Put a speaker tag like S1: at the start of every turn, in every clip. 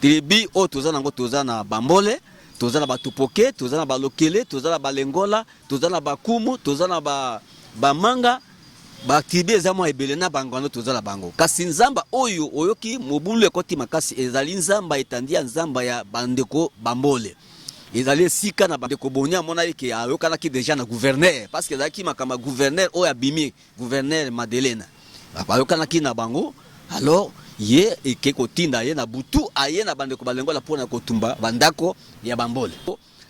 S1: Tribu oyo toza nango, toza na Bambole, toza na Batupoke, toza na Balokele, toza na Balengola, toza na Bakumu, toza na Bamanga. Batribu eza mwa ebele na bango wana toza na bango. Kasi nzamba oyo oyoki mobulu ekoti makasi ezali nzamba etandi ya nzamba ya bandeko Bambole. Ezali esika na bandeko Boni amonaki ke ayokanaki deja na gouverneur, parce que ezalaki makambo ya gouverneur oyo abimi, gouverneur Madelena. Bayokanaki na bango, alors ye eke kotinda ye na butu aye na bandeko Balengola mpona kotumba bandako ya Bambole.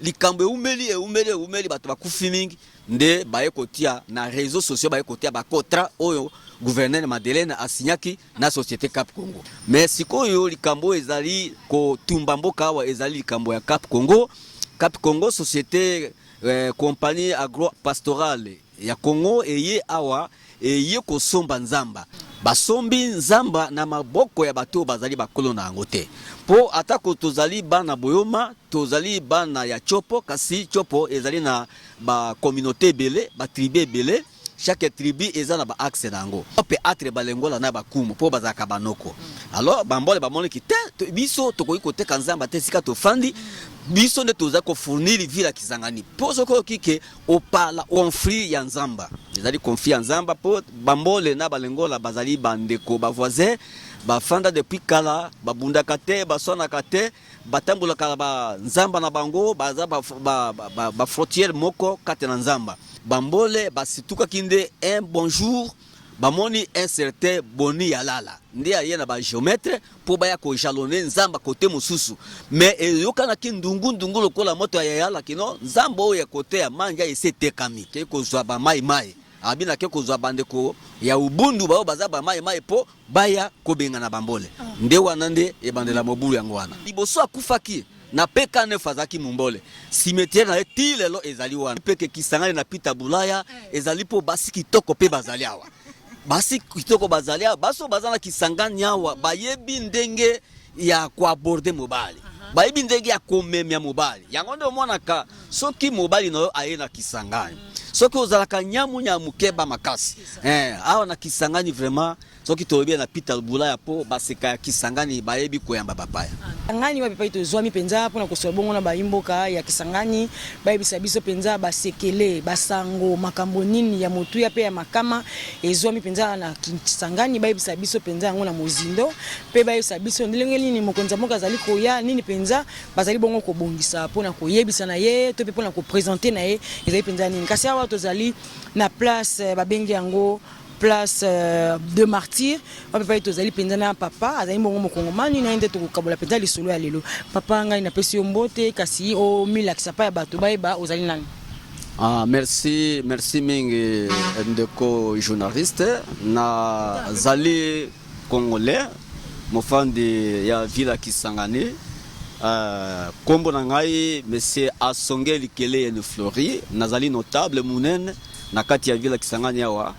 S1: Likambo eumeli, eumeli, eumeli, bato bakufi mingi, nde baye kotia na réseaux sociaux, baye kotia ba contrat oyo gouverneur Madeleine asignaki na société Cap Congo. Mais sikoyo likambo oyo ezali kotumba mboka awa ezali likambo ya Cap Congo. Cap Congo, société compagnie agro-pastorale ya Congo, eye awa eye kosomba nzamba. Basombi nzamba na maboko ya bato oyo bazali bakolo na yango te. Mpo atako tozali bana Boyoma, tozali bana ya Tshopo, kasi Tshopo ezali na ba communauté ebele, ba tribu ebele. Chaque tribu eza na ba axe na yango, mpe atre Balengola na Bakumu mpo bazalaka banoko. Alors Bambole bamoniki te, biso tokoki koteka nzamba te. Esika tofandi, biso nde toza kofournir ville ya Kisangani. Mpo soki oyoki ke Opala, conflit ya nzamba ezali conflit ya nzamba, mpo Bambole na Balengola bazali bandeko, bavoisin, bafanda depuis kala, babundaka te, baswanaka te, batambolaka na banzamba na bango, baza bafrontière moko kati na nzamba. Bambole basitukaki nde un bon jour bamoni un certain Boni Yalala nde aye na bagéomètre mpo baya kojalonner nzamba kote mosusu. Mais eyokanaki ndungu ndungu lokola moto ya yayala kino nzamba oyo ya kote ya Manja esi etekami. Ke kozwa bamai mai abi nake kozwa bandeko ya Ubundu baoyo baza bamai mai mpo baya kobengana Bambole. Nde wana nde ebandela mobulu yango wana. Liboso akufaki na PK9, azalaki Mombole. Cimetière na ye ti lelo ezali wana. Mpe ke Kisangani na Pita Bulaya ezali mpo basi kitoko mpe bazali awa, basi kitoko bazali awa. Basi oyo baza na Kisangani awa bayebi ndenge ya koaborder mobali, bayebi ndenge ya komemia mobali. Yango nde omonaka soki mobali na yo aye na Kisangani, soki ozalaka nyamu nyamu, keba makasi. Awa na Kisangani vraiment, soki tolobi na Peter Bulaya, mpo baseka ya Kisangani bayebi koyamba bapaya.
S2: Kisangani wapi epai tozwami mpenza mpona kosola bongo na bayimboka ya Kisangani, bayebisa biso mpenza basekele basango makambo nini ya motuya mpe ya makama ezwami mpenza na Kisangani. Bayebisa biso mpenza yango na mozindo mpe bayebisa biso ndenge nini mokonzi ya mboka azali koya, nini mpenza bazali bongo kobongisa mpona koyebisa na ye to mpe mpona koprésenter na ye ezali mpenza nini. Kasi awa tozali na place babengi yango place de Martyr, wapi epai tozali mpenza na papa azali bongo mokongomani na ye nde tokokabola mpenza lisolo ya lelo. Papa, ngai napesi yo mbote, kasi omilakisa pa ya bato bayeba ozali nani.
S1: Ah, merci, merci mingi ndeko journaliste. Nazali congolais, mofandi ya ville ya Kisangani. Nkombo na ngai monsieur Asongeli Keleyene Flori. Nazali notable monene na kati ya ville ya Kisangani awa,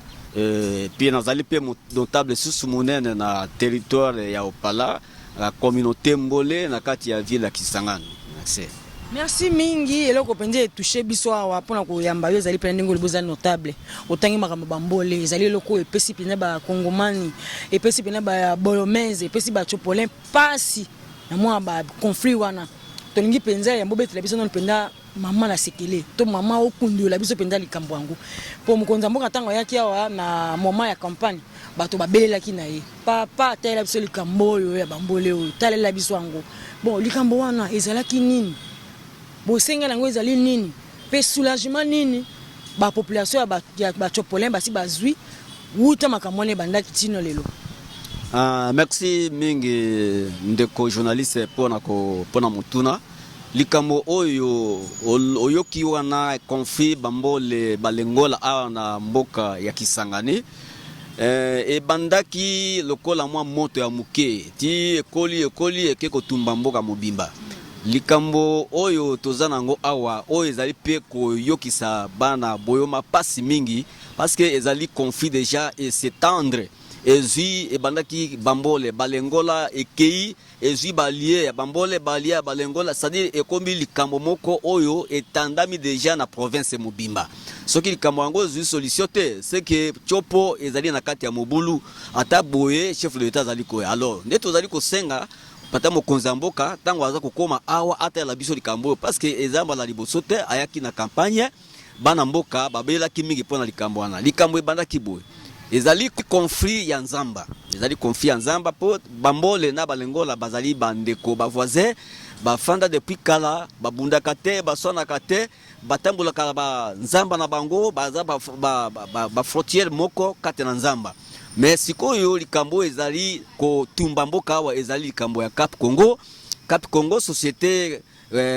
S1: puis nazali mpe notable susu monene na territoire ya Opala, la communauté Mbole na kati ya ville ya Kisangani. Merci.
S2: Merci mingi. Eloko mpenza etouche biso awa mpona koyamba yo ezali mpena ndenge olobi oza notable, otangi makambo Bambole. Ezali eloko oyo epesi mpenza Bakongomani, epesi mpenza Babolomese, epesi Batshopolin mpasi na mwa baconflit wana. Tolingi mpenza yambo obetela biso nano mpenza mama na sekele to mama okundola biso mpenza likambo yango, mpo mokonzi ya mboka ntango ayaki awa na moment ya campagne, bato babelelaki na ye: "Papa, atalela biso likambo oyo ya Bambole oyo, talela biso yango." Bon, likambo wana ezalaki nini? Bosenga yango ezali nini? Mpe soulagement nini bapopulation ya Batshopolin basi bazwi wuta makambo wana ebandaki tino lelo?
S1: Merci mingi ndeko journaliste mpona motuna. Likambo oyo oyoki wana, conflit Bambole Balengola awa na mboka ya Kisangani, ebandaki lokola mwa moto ya moke ti ekoli, ekoli, eke kotumba mboka mobimba. Likambo oyo toza nango awa, oyo ezali mpe koyokisa bana Boyoma pasi mingi, parce que ezali conflit déjà es'étendre, ezwi, ebandaki Bambole Balengola, ekei ezwi baalliés ya Bambole, baalliés ya Balengola, c'est-à-dire ekomi likambo moko oyo etandami déjà na province mobimba. Soki likambo yango ezwi solution te, c'est que Tshopo ezali na kati ya mobulu. Ata boye chef de l'État azali koya, alors nde tozali kosenga. Tata mokonzi ya mboka ntango aza kokoma awa atala biso likambo oyo, parce que eza mbala liboso te ayaki na campagne. Bana mboka babelelaki mingi mpo na likambo wana. Likambo ebandaki boye, ezali conflit ya nzamba, ezali conflit ya nzamba mpo bambole na balengola bazali bandeko, bavoisin, bafanda depuis kala, babundaka te, baswanaka te, batambolaka na banzamba na bango, baza bafrontière ba, ba, ba moko kati na nzamba. Mais sikoyo likambo oyo ezali kotumba mboka awa ezali likambo ya Cap Congo. Cap Congo, société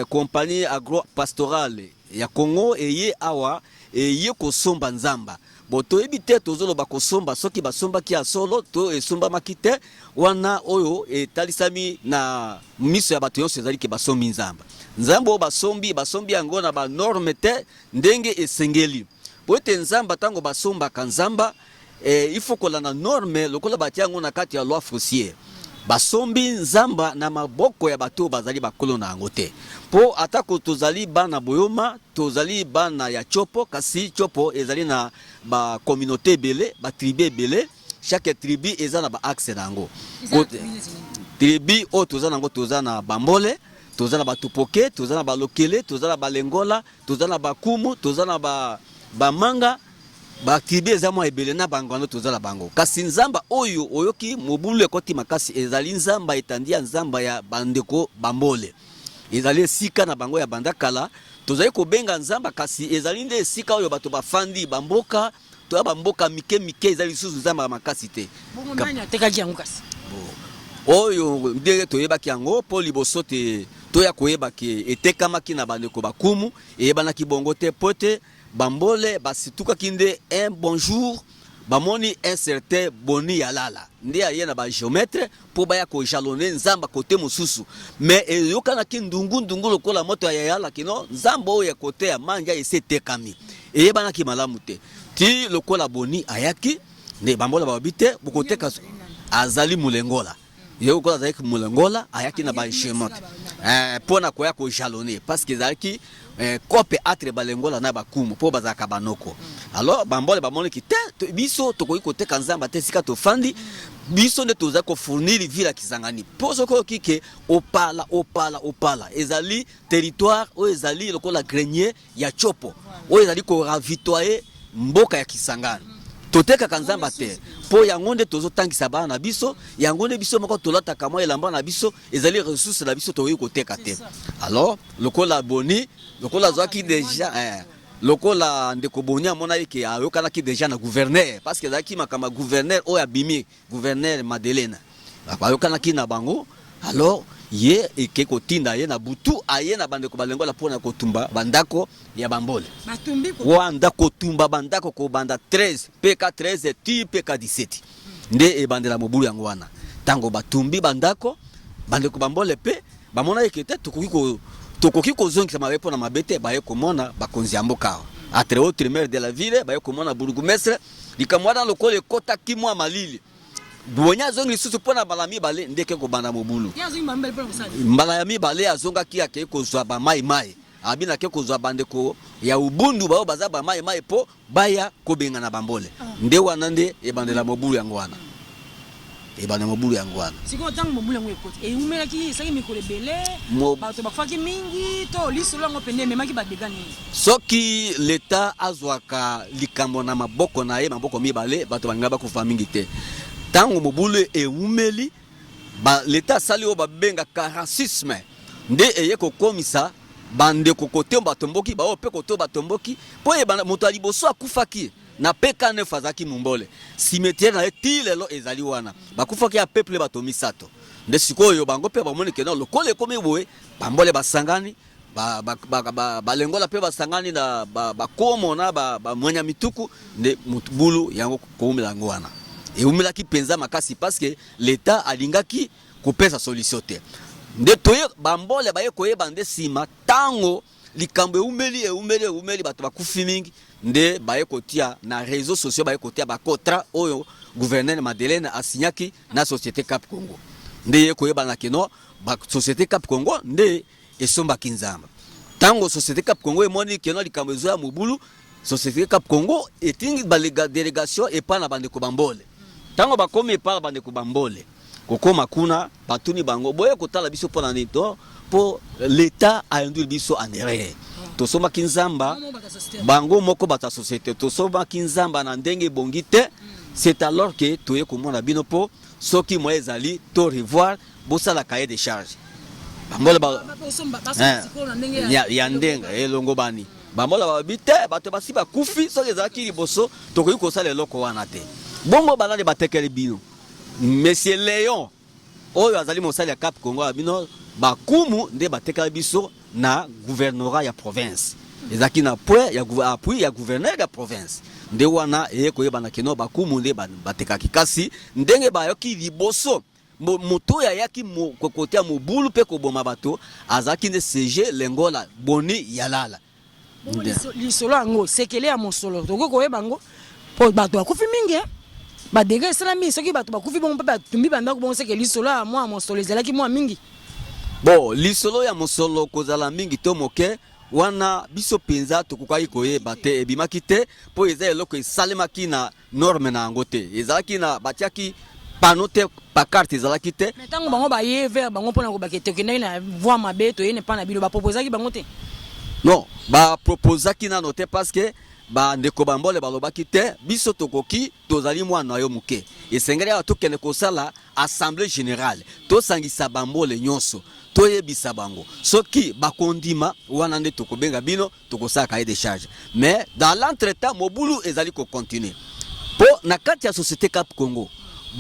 S1: compagnie agro pastorale ya Congo, eye awa, eye kosomba nzamba. Bo toyebi te, tozoloba kosomba, soki basombaki ya solo to esombamaki te. Wana oyo etalisami na miso ya bato nyonso ezali ke basombi nzamba. Nzamba oyo basombi, basombi yango na banorme te ndenge esengeli, po ete nzamba, ntango basombaka nzamba, il faut kolanda norme lokola batia yango na kati ya loi foncière. Basombi nzamba na maboko ya bato oyo bazali bakolo na yango te, mpo atako tozali bana Boyoma, tozali bana ya Tshopo, kasi Tshopo ezali na bacommunauté ebele, batribu ebele. Chaque tribu eza na baaxe na yango. Tribu oyo toza nango, toza na Bambole, toza na Batupoke, toza na Balokele, toza na Balengola, toza na Bakumu, toza na Bamanga. Batribu eza mwa ebele na bango, toza na bango. Kasi nzamba oyo oyoki mobulu ekoti makasi ezali nzamba etandi ya nzamba ya bandeko Bambole. Ezali esika na bango ya banda kala, tozali kobenga nzamba, kasi ezali nde esika oyo bato bafandi, bamboka toya, bamboka mike mike, eza lisusu nzamba ya makasi te.
S2: Bongo nani atekaki yango kasi?
S1: Oyo ndenge toyebaki yango, mpo liboso te toya koyeba ke etekamaki na bandeko bakumu, eyebanaki bongo te, mpo te Bambole basitukaki nde un bon jour, bamoni un certain Boni Yalala nde aye na bagéomètre mpo baya kojalonner nzamba kote mosusu. Mais eyokanaki ndungu ndungu lokola moto ya yayala kino nzamba oyo ya kote ya Manja esi etekami, eyebanaki malamu te. Ti lokola Boni ayaki nde Bambola balobi te, bokoteka. Azali Mulengola ye, lokola azalaki Mulengola, ayaki na bagéomètre mpo na koya kojalonner, parce que ezalaki cope entre Balengola na Bakumu, mpo bazalaka banoko. Alors Bambole bamoniki te, biso tokoki koteka nzamba te. Esika tofandi, biso nde tozali kofournir ville ya Kisangani, mpo soki oyoki ke Opala, Opala, Opala ezali territoire oyo ezali lokola grenier ya Tshopo oyo ezali koravitoyer mboka ya Kisangani. Totekaka nzamba te, mpo yango nde tozotangisa bana na biso, yango nde biso moko tolataka mwa elamba na biso, ezali ressource na biso, tokoki koteka te. Alors lokola Boni, lokola azwaki déjà lokola ndeko Boni amonaki ke ayokanaki déjà na gouverneur, parce que ezalaki makambo ya gouverneur oyo abimi, gouverneur Madelena, ayokanaki na bango. Alors ye eke kotinda ye na butu, aye na bandeko Balengola mpona kotumba bandako ya Bambole.
S2: Batumbi?
S1: Wanda kotumba bandako kobanda 13 PK 13 ti PK 17, nde ebandela mobulu yango wana. Ntango batumbi bandako, bandeko Bambole mpe bamonaki ke te, tokoki kozongisa mabe mpo na mabe te. Baye komona bakonzi ya mboka awa, entre autres maire de la ville, baye komona bourgmestre. Likambo wana lokola ekɔtaki mwa malili, Boni azongi lisusu mpo na mbala mibale, ndeke kobanda mobulu.
S2: Ye azongi mambele mpona kosala?
S1: Mbala ya mibale azongaki, akei kozwa bamai-mai, abina ake kozwa bandeko ya Ubundu baoyo baza bamai-mai mpo baya kobengana Bambole. Nde wana nde ebandela mobulu yango wana, ebanda mobulu yango wana.
S2: Sikoyo ntango mobulu yango ekoti, eumelaki, esalaki mikolo ebele? Bato bakufaki mingi to lisolo yango pende ememaki badégâts nini?
S1: Soki leta azwaka likambo na maboko na ye, maboko mibale, bato balinga bakufa mingi te. Ntango mobulu ewumeli, leta asali oyo babengaka racisme, nde eye kokomisa bandeko kote batomboki, baoyo mpe kote batomboki, mpo ebanda moto ya liboso akufaki na PK9 azalaki Mumbole. Cimetière na ye ti lelo ezali wana. Bakufaki ya peuple bato misato. Nde sikoyo bango mpe bamoni ke non, lokola ekomi boye, Bambole basangani, Balengola mpe basangani na bakomo na bamwanya mituku, nde mobulu yango koumela yango wana eumelaki mpenza makasi, parce que l'État alingaki kopesa solution te. Nde toye Bambole baye koyeba nde nsima, ntango likambo eumeli, eumeli, eumeli, bato bakufi mingi, nde baye kotia na réseaux sociaux, baye kotia bacontrats oyo gouverneur Madeleine asignaki na société Cap Congo. Nde ye koyebana ke non, société Cap Congo nde esombaki nzamba. Ntango société Cap Congo emoni ke non, likambo ezoya mobulu, société Cap Congo etingi badélégation epai na bandeko Bambole. Ntango bakomi epai na bandeko Bambole, Kokoma kuna, batuni bango: boye kotala biso mpo na nini? To mpo l'État ainduire biso en erreur, tosombaki nzamba. Bango moko bato ya société: tosombaki nzamba na ndenge ebongi te. C'est alors que toye komona bino mpo soki moyen ezali to revoir, bosala cahier de charge. Bambola ba ya ndenge elongo bani. Bambola balobi te, bato basi bakufi, soki ezalaki liboso tokoki kosala eloko wana te. Bongo banani batekeli bino? Monsieur Léon oyo azali mosali ya Cap Congo ya bino, bakumu nde batekela biso na gouvernorat ya province. Ezalaki na point ya appui ya gouverneur ya province. Nde wana eye koyebana keno bakumu nde batekaki. Kasi ndenge bayoki liboso, moto oyo ayaki kotia mobulu mpe koboma bato azalaki nde CG Lengola Boni Yalala.
S2: Lisolo yango, sekele ya mosolo, tokoki koyeba yango mpo bato bakufi mingi, badégâts esalami. Soki bato bakufi bongo mpe batumbi bandako bongo, seke lisolo ya mwa mosolo ezalaki mwa mingi.
S1: Bon, lisolo ya mosolo kozala mingi to moke wana, biso mpenza tokokaki koyeba te, ebimaki te, mpo eza eloko esalemaki na norme na yango te. Ezalaki na batiaki panneau te, pancarte ezalaki te.
S2: Mais ntango bango baye vers bango mpona kobake, tokendaki na voie mabe, toyene mpa na bino, baproposaki bango te?
S1: Non, baproposaki nano te, parce que bandeko bambole balobaki te, biso tokoki, tozali mwana yo moke, esengeli awa tokende kosala assemblée générale, tosangisa bambole nyonso, toyebisa bango. Soki bakondima, wana nde tokobenga bino, tokosala cahier de charge. Mais dans l'entretemps, mobulu ezali kocontinue, mpo na kati ya société Cap Congo,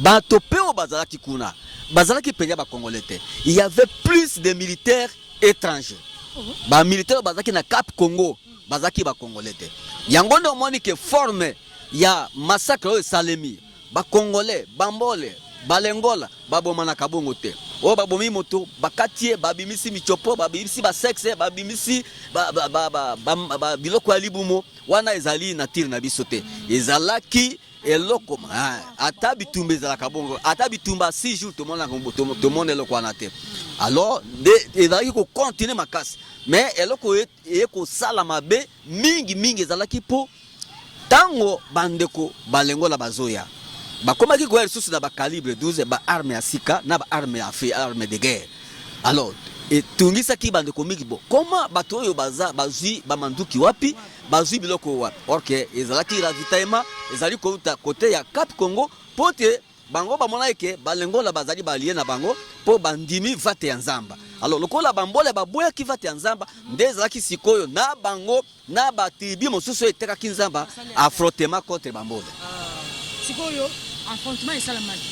S1: bato mpe oyo bazalaki kuna bazalaki mpenza bacongolais te. Il y avait plus de militaires étrangers. Bamilitaire oyo bazalaki na Cap Congo bazalaki bacongolais te. Yango nde omoni ke forme ya massacre oyo esalemi, bacongolais bambole balengola babomanaka bongo te. Oyo babomi moto, bakati ye, babimisi michopo, babimisi basexe, babimisi biloko ya libumo, wana ezali nature na biso te. Ezalaki eloko, ata bitumba ezalaka bongo, ata bitumba 6 jours, tomona eloko wana te. Alors nde ezalaki kocontinue makasi. Mais eloko eye kosala mabe mingi mingi ezalaki mpo ntango bandeko balengola bazoya, bakomaki koya lisusu na bacalibre 12, baarme ya sika na baarme ya fe, arme de guerre. Alors etungisaki bandeko mingi: bo koma bato oyo baza bazwi bamanduki wapi, bazwi biloko wapi? Or que ezalaki ravitaillement ezali kouta côté ya Cap Congo, mpo te bango bamonaki ke balengola bazali baalliés na bango, mpo bandimi vente ya nzamba. Alors lokola bambole baboyaki vente ya nzamba, nde ezalaki sikoyo na bango na batribu mosusu oyo etekaki nzamba, affrontement contre bambole.
S2: Sikoyo affrontement esalamaki,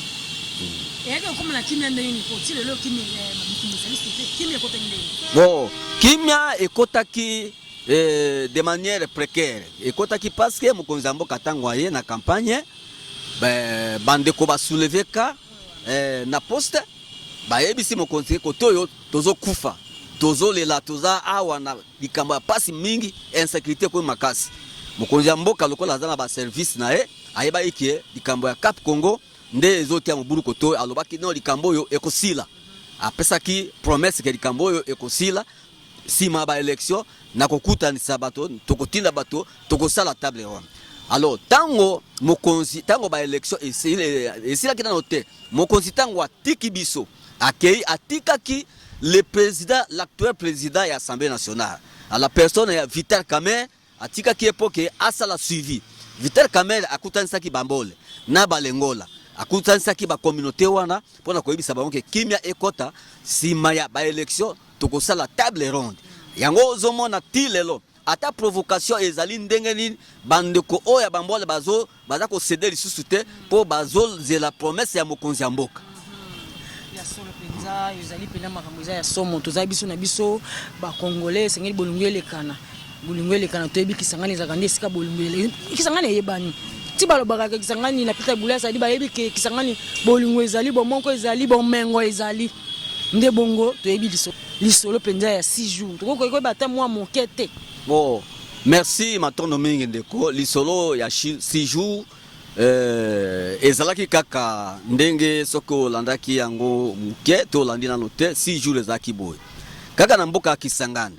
S2: eyaki kokóma na kimia ndenge nini? Po ti lelo kimia, bitumba ezali te, kimia ekotaki ndenge?
S1: Bon, kimia ekotaki de manière précaire. Ekotaki parce que mokonzi ya mboka, ntango aye na campagne, bandeko basouleve ka na poste, bayebisi mokonzi: kote oyo tozokufa, tozolela, toza awa na likambo ya pasi mingi, insécurité ekomi makasi. Mokonzi ya mboka, lokola aza na baservice na ye, ayebaki ke likambo ya Cap Congo nde ezotia mobulu kote oyo. Alobaki: no, likambo oyo ekosila. Apesaki promesse ke likambo oyo ekosila nsima ya baélection, na kokutanisa bato, tokotinda bato, tokosala table ronde. Alors ntango mokonzi, ntango baélection esilaki nano te, mokonzi ntango atiki biso, akei, atikaki le président, l'actuel président ya Assemblée nationale, à la personne ya Vital Kamerhe. Atikaki ye mpo ke asala suivi. Vital Kamerhe akutanisaki bambole na balengola, akutanisaki bacommunauté wana mpona koyebisa bango ke kimia ekɔta, nsima ya baélection tokosala table ronde. Yango ozomona ti lelo, ata provocation ezali ndenge nini, bandeko oyo ya bambole bazo baza kocéder lisusu te, mpo bazozela promesse ya mokonzi ya mboka.
S2: Ya solo mpenza, ezali mpenza makambo eza ya somo. Tozali biso na biso bacongolais, esengeli bolingo elekana, bolingo elekana. Toyebi Kisangani ezalaka nde esika bolingo. Kisangani eyebani ti balobaka ke Kisangani na Peter Bula ezali, bayebi ke Kisangani bolingo ezali, bomoko ezali, bomengo ezali. Nde bongo toyebi lisolo mpenza ya 6 jours, tokoki koyeba ata mwa moke te.
S1: Bon, merci, matondo mingi ndeko. Lisolo ya 6 jours ezalaki kaka ndenge soki olandaki yango moke to olandi nano te. 6 jours ezalaki boye kaka na mboka ya Kisangani.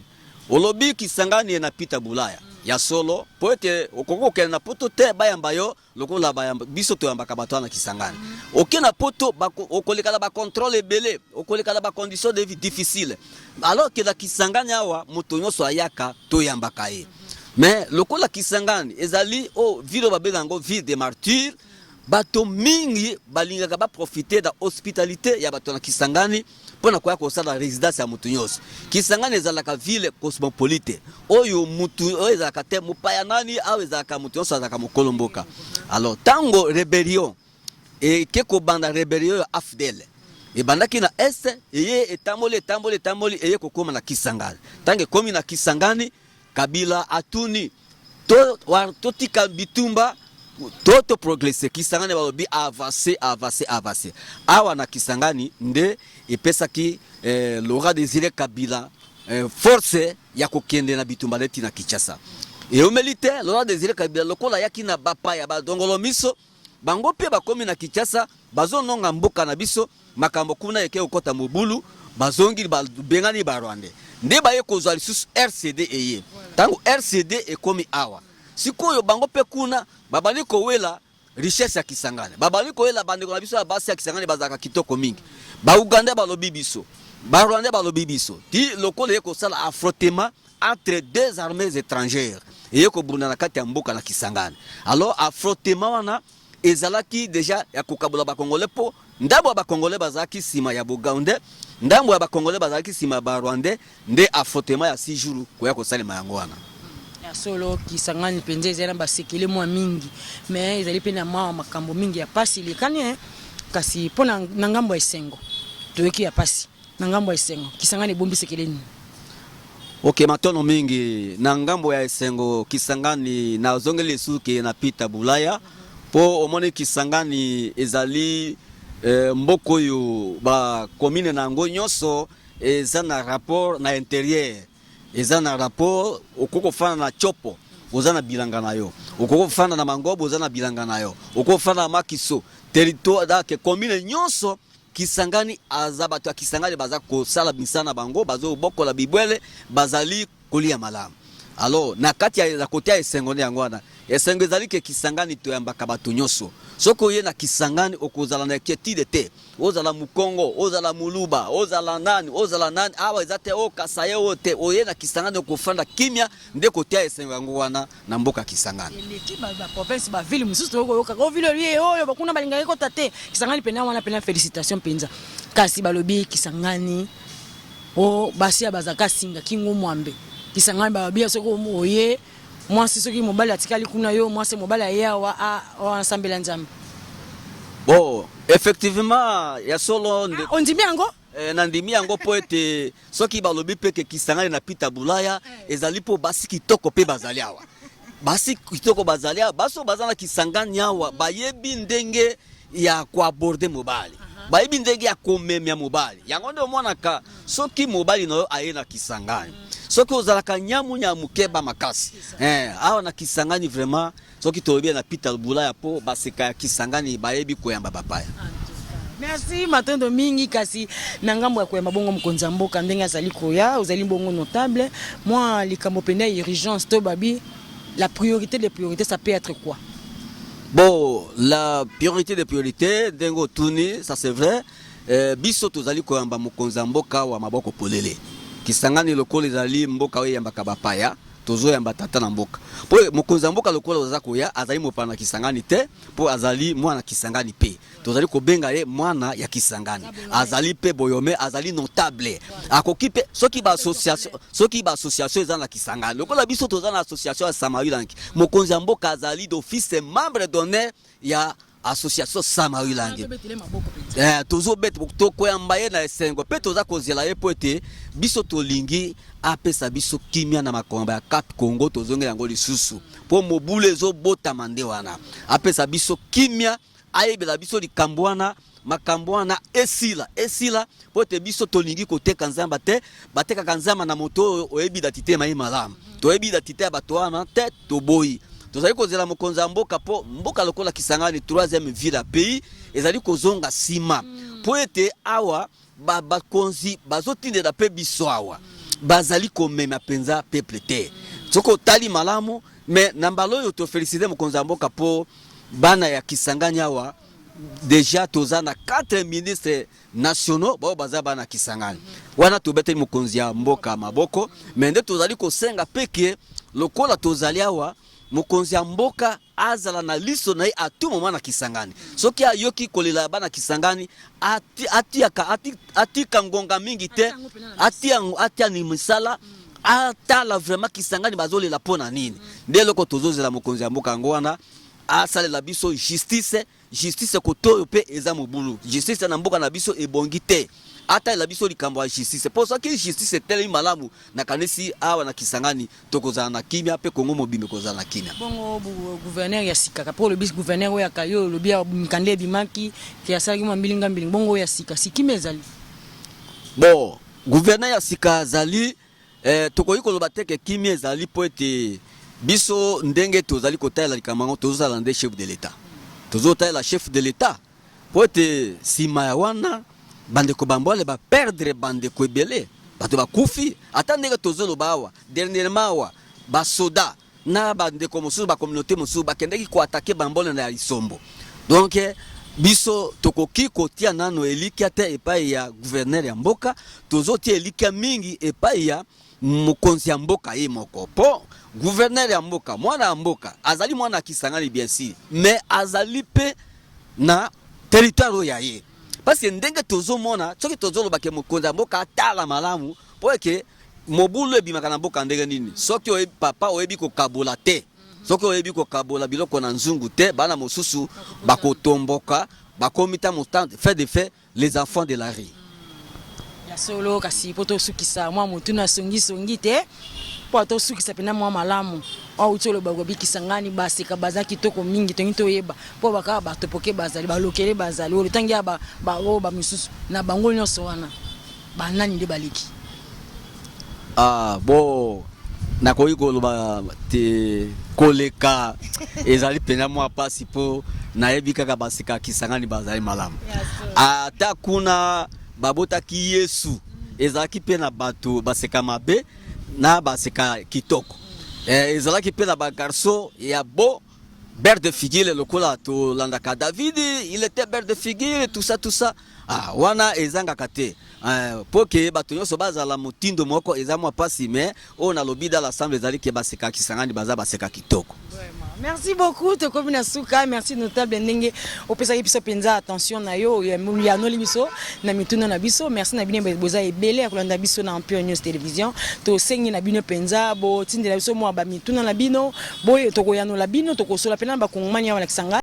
S1: Olobi Kisangani na Peter Bulaya. Ya solo, mpo ete okoki kokende na poto te bayamba yo lokola bayamba biso toyambaka bato wana na Kisangani. Oke na poto, okoleka na bacontrôle ebele, okoleka na bacondition de vie difficile, alors que na Kisangani awa moto nyonso ayaka, toyambaka ye. Mais lokola Kisangani ezali oyo ville oyo babenga yango ville de martyrs, bato mingi balingaka baprofite na hospitalité ya bato na Kisangani mpo na koya kosala résidence ya moto nyonso. Kisangani ezalaka ville cosmopolite oyo mutu oyo ezalaka te mopaya nani awa, ezalaka moto nyonso azalaka mokolo mboka. Alors ntango rébellion eke kobanda, rébellion ya AFDL ebandaki na est, eye etamboli, etamboli, etamboli, eye kokóma na Kisangani. Ntango ekómi na Kisangani, Kabila atuni: totika bitumba to toprogresse? Kisangani balobi: avance, avance, avance. Awa na Kisangani nde epesaki Laurent Désiré Kabila force ya kokende na bitumba neti na Kinshasa. Eumeli te, Laurent Désiré Kabila lokola ayaki na bapaya badongolo miso, bango mpe bakomi na Kinshasa, bazononga mboka na biso. Makambo kuna eke kokɔta mobulu, bazongi, babengani Barwandais, nde baye kozwa lisusu RCD. Eye ntango RCD ekomi awa sikoyo, bango mpe kuna babandi kowela richesse ya Kisangani, babandi kowela bandeko na biso ya basi ya Kisangani, bazalaka kitoko mingi. Baugandais balobi biso, Barwandais balobi biso, ti lokola eye kosala affrontement entre deux armées étrangères, eye kobunda na kati ya mboka na Kisangani. Alors affrontement wana ezalaki déjà ya kokabola Bakongolais, mpo ndambo ya Bakongolais bazalaki nsima ya Bougandais, ndambo ya Bakongolais bazalaki nsima ya Barwandais. Nde affrontement ya 6 jours koya kosalema yango wana.
S2: Ya solo, Kisangani mpenza ezali na basekele mwa mingi, mais ezali mpe na mwa makambo mingi ya pasi elekani. Kasi mpo na ngambo ya esengo, toyoki ya pasi, na ngambo ya esengo, Kisangani ebombi sekele nini?
S1: Ok, matono mingi. Na ngambo ya esengo, Kisangani, nazongeli lisusu ke na pita Bulaya, mpo omoni Kisangani ezali mboka oyo bacommune na yango nyonso eza na rapport na intérieur, eza na rapport. Okoki kofanda na Tshopo, oza na bilanga na yo, okoki kofanda na Mangobo, oza na bilanga na yo, okoki kofanda na Makiso, territoire donc commune nyonso Kisangani aza, bato ya Kisangani baza kosala misala na bango, bazobokola bibwele, bazali kolia malamu. Alors na kati ya na kote ya esengo nde yango wana. Esengo ezali ke Kisangani toyambaka bato nyonso. Soki oye na Kisangani, okozala na inquiétude te. Ozala Mukongo, ozala Muluba, ozala nani, ozala nani, awa eza te oyo Kasaye oyo te. Oye na Kisangani, okofanda kimia. Nde kotia esengo yango wana na mboka Kisangani.
S2: Eleki baprovince, baville mosusu tokoyokaka o ville oye oyo bakuna balingaki kota te. Kisangani mpena wana mpena félicitation mpenza. Kasi balobi Kisangani o basi ya bazalaka singa kingo mwambe. Kisangani balobi soki oye mwasi, soki mobali atikali kuna, yo mwasi, mobali aye awa, asambela Nzambe.
S1: Bon, effectivement, ya solo.
S2: Ah, ondimi yango?
S1: Nandimi yango, mpo ete soki balobi mpe ke Kisangani na pita Bulaya, ezali mpo basi kitoko mpe bazali awa. Basi kitoko bazali awa. Basi oyo baza na Kisangani awa bayebi ndenge ya koaborder mobali, bayebi ndenge ya komemia mobali. Yango nde omonaka soki mobali na yo aye na Kisangani, soki ozalaka nyamunyamu, keba makasi. Awa na Kisangani vraiment, soki tolobi na pita Bulaya, mpo baseka ya Kisangani bayebi koyamba bapaya.
S2: Merci, matondo mingi. Kasi na ngambo ya koyamba bongo mokonzi ya mboka ndenge azali koya, ozali bongo notable, mwa likambo mpenza ya urgence to babi la priorité des priorités, ça peut être quoi?
S1: Bon, la priorité des priorités, ndenge otuni, ça c'est vrai, biso tozali koyamba mokonzi ya mboka wa maboko polele. Kisangani lokola ezali mboka oyo eyambaka bapaya, tozoyamba tata na mboka, mpo mokonzi ya mboka lokola oza koya, azali mopaya na Kisangani te, mpo azali mwana Kisangani mpe tozali kobenga ye mwana ya Kisangani. Azali mpe boyome, azali notable, akoki mpe soki baassociation, soki baassociation eza na Kisangani, lokola biso toza na association ya Samawilanki, mokonzi ya mboka azali d'office membre d'honneur ya association Samawilangi. Tozobeta, tokoyamba ye na esengo mpe toza kozela ye, mpo ete biso tolingi apesa biso kimia na makambo ya Cap Congo. Tozongela yango lisusu mpo mobulu ezobotama nde wana. Apesa biso kimia, ayebela biso likambo wana, makambo wana esila, esila, mpo ete biso tolingi koteka nzamba te. Batekaka nzamba na moto oyo oyebi identité mai malamu. Toyebi identité ya bato wana te, toboyi. Tozali kozela mokonzi ya mboka, mpo mboka lokola Kisangani, troisième ville ya pays, ezali kozonga nsima, mpo ete awa bakonzi bazotindela mpe biso awa bazali komema mpenza peuple te. Soki otali malamu, mais na mbala oyo toféliciter mokonzi ya mboka mpo bana ya Kisangani awa, déjà toza na 4 ministres nationaux bao baza bana Kisangani wana. Tobeteli mokonzi ya mboka maboko, mais nde tozali kosenga mpe ke lokola tozali awa, mokonzi ya mboka azala na liso na ye à tout moment na Kisangani. Soki ayoki kolela ya bana Kisangani, atiaka atika ngonga mingi te, atia ni misala, atala vraiment Kisangani bazolela mpo na nini. Nde eloko tozozela mokonzi ya mboka yango wana, asalela biso justice. Justice koto oyo mpe eza mobulu, justice na mboka na biso ebongi te. Atalela biso likambo ya justice, mpo soki justice etelemi malamu, nakanisi awa na Kisangani tokozala na kimia, mpe Kongo mobimba ekozala na kimia.
S2: Bongo gouverneur ya sika, mpo olobi gouverneur oyo aka yo olobi ya mikanda ebimaki ke asalaki mwa mbilinga mbilinga, bongo oyo ya sika sikima ezali?
S1: Bon, gouverneur ya sika azali, tokoki koloba te ke kimia ezali, mpo ete biso ndenge tozali kotalela likambo yango, tozozala nde chef de l'État, tozotalela chef de l'État, mpo ete nsima ya wana bandeko bambwale baperdre bandeko ebele, bato bakufi. Ata ndenge tozoloba awa, dernièrement awa basoda na bandeko mosusu, bacommunauté mosusu bakendaki koattaquer bambole na ya Lisombo. Donc biso tokoki kotia nano elikya te epai ya gouverneur ya mboka, tozotia elikya mingi epai ya mokonzi ya mboka ye moko, mpo gouverneur ya mboka, mwana ya mboka, azali mwana ya Kisangani bien sûr, mais azali mpe na territoire oyo ya ye, parce que ndenge tozomona, soki tozoloba ke mokonzi ya mboka atala malamu, mpo eke mobulu ebimaka na mboka ndenge nini? Soki oyebi, papa, oyebi kokabola te, soki oyebi kokabola biloko na nzungu te, bana mosusu bakotomboka, bakomi ta motan fait de fait les enfants de la rue.
S2: Ya solo. Kasi mpo tosukisa mwa motuna songisongi te, mpo tosukisa mpena mwa malamu, auti oloba kobi Kisangani baseka baza kitoko mingi, tongi toyeba mpo bakaka batopoke bazali, balokele bazali, oyo ntangi ya oyo bamisusu na bango nyonso wana, banani nde baleki?
S1: Ah bon, nakoki koloba te, koleka ezali mpenza mwa mpasi, mpo nayebi kaka baseka ya Kisangani bazali malamu. Ata kuna babotaki Yesu, ezalaki mpe na bato baseka mabe na baseka kitoko. Ezalaki mpe na bagarçon ya beau, belle de figure, lokola tolandaka David, il était belle de figure, tout ça, tout ça. Ah, wana ezangaka te. Mpo ke bato nyonso bazala motindo moko eza mwa mpasi, mais oyo nalobi dans l'ensemble ezali ke baseka Kisangani baza baseka kitoko.
S2: Merci beaucoup, tokomi na suka. Merci notable, ndenge opesaki biso mpenza attention na yo, yanoli biso na mituna na biso. Merci na bino boza ebele ya kolanda biso na Empire News Télévision. Tosengi na bino mpenza botindela biso mwa bamituna na bino boye, tokoyanola bino, tokosola mpena na bakongomani awa na Kisangani.